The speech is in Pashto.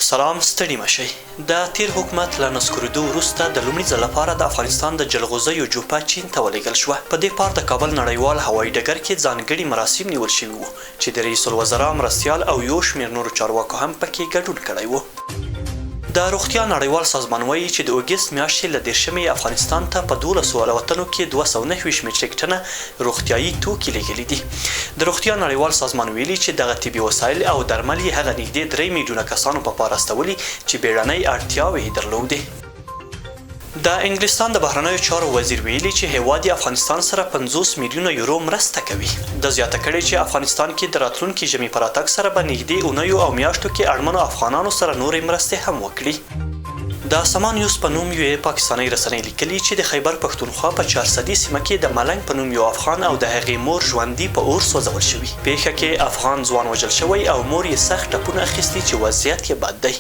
سلام ستړي مه شئ. د تېر حکومت له نسکورېدو وروسته د لومړي ځل لپاره د افغانستان د جلغوزیو جوپه چین ته ولېږل شوه. په دې پار د کابل نړیوال هوایي ډګر کې ځانګړي مراسم نیول شوي وو چې د رئیس الوزرا مرستیال او یو شمېر نورو چارواکو هم پکې ګډون کړی وو. د روغتیا نړیوال سازمان وایي چې د اوګست میاشتې له دېرشمې یې افغانستان ته په دولسو الوتنو کې 229 مټریک ټنه روغتیايي توکي لېږلي دي. د روغتیا نړیوال سازمان ویلي چې دغه طبي وسایل او درمل یې هغه نږدې درې میلیونه کسانو په پار استولي چې بېړنۍ اړتیاوې یې درلودې. د انګلستان د بهرنیو چارو وزیر ویلي چې هېواد یې افغانستان سره 50 میلیونه یورو مرسته کوي. ده زیاته کړې چې افغانستان کې د راتلونکي ژمي په راتګ سره به نږدې اونیو او میاشتو کې اړمنو افغانانو سره نورې مرستې هم وکړي. د سما نیوز په نوم یوې پاکستانۍ رسنۍ لیکلي چې د خیبر پښتونخوا په چارسدي سیمه کې د ملنګ په نوم یو افغان او د هغې مور ژوندي په اور سوځول شوي. پېښه کې افغان ځوان وژل شوی او مور یې سخت ټپونه اخیستي چې وضعیت یې بد دی.